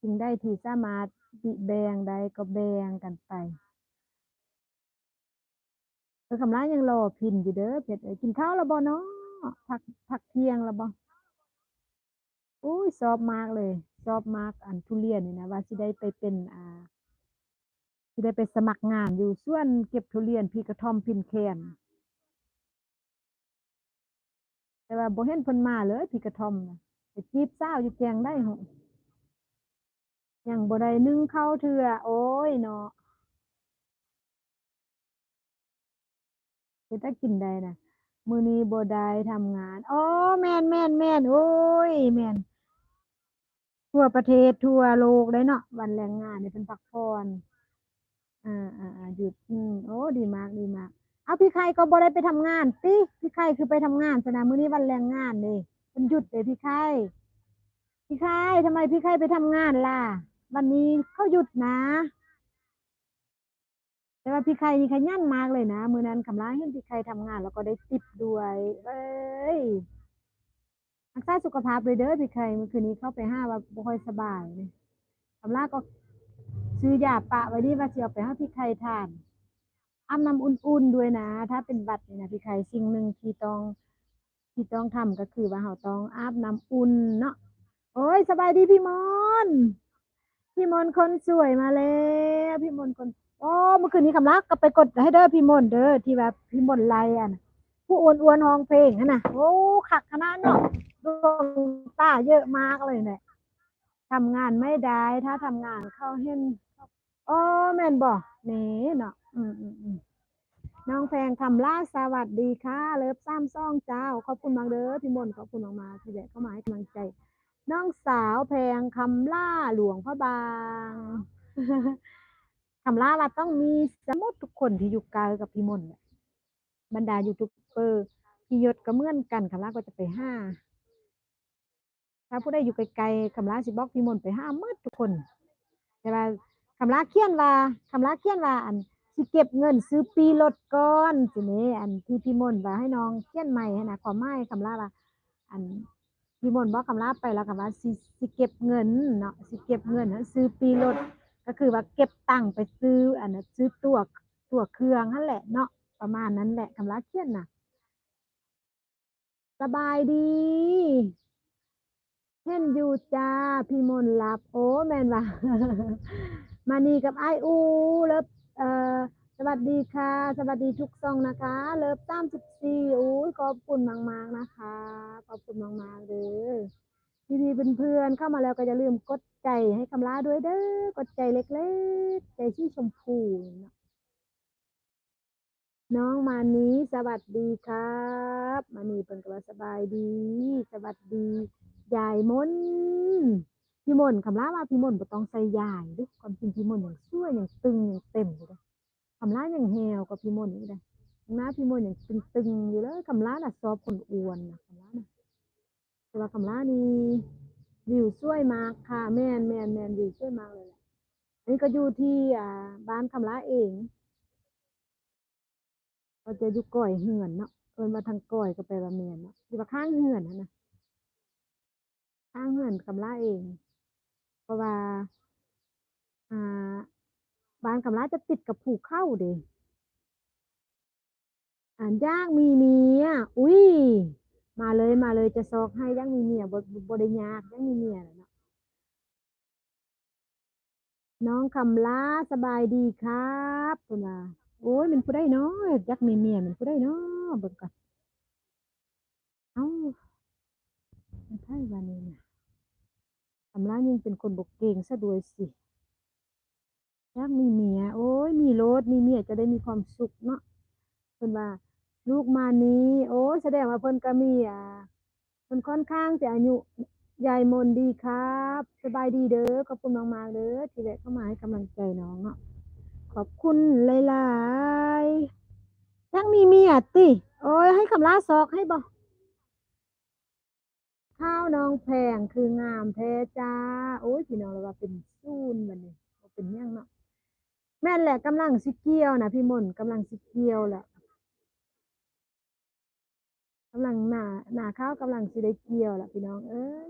ສິ່ງໃດທີ່ສາມາດແບ່ງໄດ້ກໍແບ່ງກັນໄປ. ເອີ ຄຳຫຼ້າຍັງລໍພິມຢູ່ເດີ ເພັດເອີຍ. ກິນເຂົ້າແລ້ວບໍ່ເນາະ? ພັກ ພັກທ່ຽງແລ້ວບໍ່? ໂອ້ຍ ຊອບມາກເລີຍ ຊອບມາກ ອັນທຸລຽນນີ້ນະ ວ່າຊິໄດ້ໄປເປັນ ອ່າ ຊິໄດ້ໄປສະໝັກງານຢູ່ສວນເກັບທຸລຽນ ພີ່ກະທ່ອມພິນແຄນ. ແຕ່ວ່າບໍ່ເຫັນເພິ່ນມາເລີຍ ພີ່ກະທ່ອມນະ ໄປຈີບສາວຢູ່ແຈ້ງໃດຫັ້ນ ຍັງບໍ່ໄດ້ໜຶ້ງເຂົ້າເທື່ອ. ໂອ້ຍເນາະ ເຮັດໃຫ້ກິນໄດ້ນະ ມື້ນີ້ບໍ່ໄດ້ທຳງານ. ອໍ ແມ່ນໆໆ ໂອ້ຍ ແມ່ນ. ທົ່ວປະເທດທົ່ວໂລກໄດ໋ເນາະ ວັນແຮງງານນີ້ເພິ່ນພັກຜ່ອນ ອ່າໆໆ ຢຸດ ອືມ ໂອ້ ດີມາກ ດີມາກ. ເອົາ ພີ່ໄຂ່ກໍບໍ່ໄດ້ໄປທຳງານຕິ? ພີ່ໄຂ່ຄືໄປທຳງານຊັ້ນນະ? ມື້ນີ້ວັນແຮງງານເດ້ ເພິ່ນຢຸດເດ້ ພີ່ໄຂ່. ພີ່ໄຂ່ ທຳໄມພີ່ໄຂ່ໄປທຳງານລະ? ວັນນີ້ເຂົາຢຸດນະ. ແຕ່ວ່າພີ່ໄຂ່ນີ້ຂະຫຍັນມາກເລີຍນະ ມື້ນັ້ນຄຳຫຼ້າເຫັນພີ່ໄຂ່ທຳງານ ແລ້ວກໍໄດ້ຕິບດ້ວຍ. ເອີຍ ຮັກສາສຸຂະພາບດ້ວຍເດີພີ່ໄຂ່. ມື້ຄືນນີ້ເຂົ້າໄປຫາວ່າບໍ່ຄ່ອຍສະບາຍ ຄຳຫຼ້າກໍຊື້ຢາປະໄວ້ນີ້ ວ່າຊິເອົາໄປໃຫ້ພີ່ໄຂ່ທານ ອາບນ້ຳອຸ່ນໆ ດ້ວຍນະ. ຖ້າເປັນຫວັດນີ້ນະ ພີ່ໄຂ່ ສິ່ງໜຶ່ງທີ່ຕ້ອງ ທີ່ຕ້ອງທຳກໍຄືວ່າເຮົາຕ້ອງອາບນ້ຳອຸ່ນເນາະ. ໂອ້ຍ ສະບາຍດີພີ່ມົນ ພີ່ມົນຄົນສວຍມາແລ້ວ ພີ່ມົນຄົນ ໂອ້ ມື້ຄືນນີ້ຄຳລາກໍໄປກົດໃຫ້ເດີພີ່ມົນເດີ ທີ່ວ່າພີ່ມົນໄລ່ອັນຜູ້ອ້ວນໆຮ້ອງເພງຫັ້ນນະ. ໂອ້ ຄັກຂະໜາດເນາະ ດວງຕາເຍອະມາກເລີຍແຫຼະ. ທຳງານໄມ່ໄດ້ ຖ້າທຳງານເຂົາເຫັນ. ອໍ ແມ່ນບໍ່? ນີ້ເນາະ ອືມໆໆ ນ້ອງແພງຄຳລາ ສະຫວັດດີຄ່ະ ເລີບສາມສອງເຈົ້າ. ຂອບຄຸນມາກເດີພີ່ມົນ ຂອບຄຸນມາກໆ ທີ່ແວະເຂົ້າມາໃຫ້ກຳລັງໃຈນ້ອງສາວແພງຄຳລາ ຫຼວງພະບາງ. ຄຳລາວ່າຕ້ອງມີສະໝົດທຸກຄົນທີ່ຢູ່ໃກ້ກັບພີ່ມົນແຫຼະ ບັນດາຢູທູບເບີ ພີ່ຍົດກໍເໝືອນກັນ ຄຳລາກໍຈະໄປຫາ. ຖ້າຜູ້ໃດຢູ່ໄກໆ ຄຳລາຊິບອກພີ່ມົນໄປຫາໝົດທຸກຄົນ. ແຕ່ວ່າຄຳລາຂຽນວ່າ ຄຳລາຂຽນວ່າ ອັນ ຊິເກັບເງິນຊື້ປີ້ລົດກ່ອນ ຊີ້ແໝ ອັນທີ່ພີ່ມົນວ່າໃຫ້ນ້ອງຂຽນໃໝ່ຫັ້ນນະ. ຄວາມໝາຍຄຳລາວ່າ ອັນ ພີ່ມົນບອກຄຳລາໄປແລ້ວ ຄຳວ່າຊິ ຊິເກັບເງິນເນາະ ຊິເກັບເງິນຊື້ປີ້ລົດ ກໍຄືວ່າເກັບຕັງໄປຊື້ ອັນ ຊື້ຕົ໋ວ ຕົ໋ວເຄື່ອງຫັ້ນແຫຼະເນາະ ປະມານນັ້ນແຫຼະ ຄຳລາຂຽນນະ. ສະບາຍດີ ເຫັນຢູ່ຈ້າ ພີ່ມົນຫຼັບ. ໂອ້ ແມ່ນວ່າ ມານີກັບອ້າຍອູ ເລີບ ເອີ ສະຫວັດດີຄ່ະ ສະຫວັດດີທຸກຊ່ອງນະຄະ ເລີບສາມສິບສີ່. ໂອ້ຍ ຂອບຄຸນມາກໆນະຄະ ຂອບຄຸນມາກໆເດີ. ພີ່ໆເພື່ອນໆເຂົ້າມາແລ້ວກໍຢ່າລືມກົດໃຈໃຫ້ຄຳລາດ້ວຍເດີ ກົດໃຈເລັກໆ ໃຈສີຊົມພູເນາະ. ນ້ອງມານີ ສະຫວັດດີຄັບ ມານີເພິ່ນກໍວ່າ ສະບາຍດີ ສະຫວັດດີຍາຍມົນ. ພີ່ມົນ ຄຳລາວ່າພີ່ມົນບໍ່ຕ້ອງໃສ່ຢາຢູ່ເດ້ ຄວາມຈິງພີ່ມົນຍັງສວຍ ຍັງຕຶງ ຍັງເຕັມຢູ່ເດ້. ຄຳລາຍັງແຮວກວ່າພີ່ມົນອີກເດ້ ໜ້າພີ່ມົນຍັງຕຶງໆຢູ່ເລີຍ. ຄຳລານະຊອບຄົນອ້ວນນະ ຄຳລານະ. ແຕ່ວ່າຄຳລານີ້ວິວສວຍມາກຄ່ະ. ແມ່ນໆໆ ວິວສວຍມາກເລີຍແຫຼະ. ອັນນີ້ກໍຢູ່ທີ່ ອ່າ ບ້ານຄຳລາເອງ ກໍຈະຢູ່ກ້ອຍເຮືອນເນາະ ເອີ້ນວ່າທາງກ້ອຍກໍແປວ່າແມ່ນເນາະ ທີ່ວ່າຂ້າງເຮືອນຫັ້ນນະ ຂ້າງເຮືອນຄຳລາເອງ. ເພາະວ່າ ອ່າ ບ້ານຄຳລາຈະຕິດກັບພູເຂົາເດ້. ອັນ ຢາກມີເມຍ ອຸ້ຍ ມາເລີຍ ມາເລີຍ ຈະຊອກໃຫ້ ຢາກມີເມຍ ບໍ່ ບໍ່ໄດ້ຍາກ ຢາກມີເມຍແຫຼະເນາະ. ນ້ອງຄຳລາ ສະບາຍດີຄັບ ເພິ່ນວ່າ. ໂອ້ຍ ແມ່ນຜູ້ໃດເນາະ ຢາກມີເມຍ ແມ່ນຜູ້ໃດເນາະ ເບິ່ງກ່ອນ. ເອົ້າ ໃຜວ່ານີ້ນະ ຄຳລາຍິ່ງເປັນຄົນບໍ່ເກັ່ງຊະດ້ວຍຊິ. ຢາກມີເມຍ ໂອ້ຍ ມີໂລດ ມີເມຍຈະໄດ້ມີຄວາມສຸກເນາະ ເພິ່ນວ່າ. ລູກມານີ ໂອ້ຍ ສະແດງວ່າເພິ່ນກໍມີ ອ່າ ເພິ່ນຂ້ອນຂ້າງຊິອາຍຸ ຍາຍມົນດີຄັບ ສະບາຍດີເດີ ຂອບຄຸນມາກໆເດີ ທີ່ແວະເຂົ້າມາໃຫ້ກຳລັງໃຈນ້ອງເນາະ ຂອບຄຸນຫຼາຍໆ. ຢາກມີເມຍຕິ ໂອ້ຍ ໃຫ້ຄຳລາຊອກໃຫ້ບໍ່? ຂາວນ້ອງແພງຄືງາມແທ້ຈ້າ. ໂອ້ຍ ພີ່ນ້ອງລະວ່າເປັນສູນບັດນີ້ ບໍ່ເປັນຫຍັງເນາະ. ແມ່ນແຫຼະ ກຳລັງຊິກ່ຽວນະ ພີ່ມົນ ກຳລັງຊິກ່ຽວແຫຼະ ກຳລັງ ໜ້າ ໜ້າຂ້າວກຳລັງຊິໄດ້ກ່ຽວແຫຼະ ພີ່ນ້ອງເອີຍ.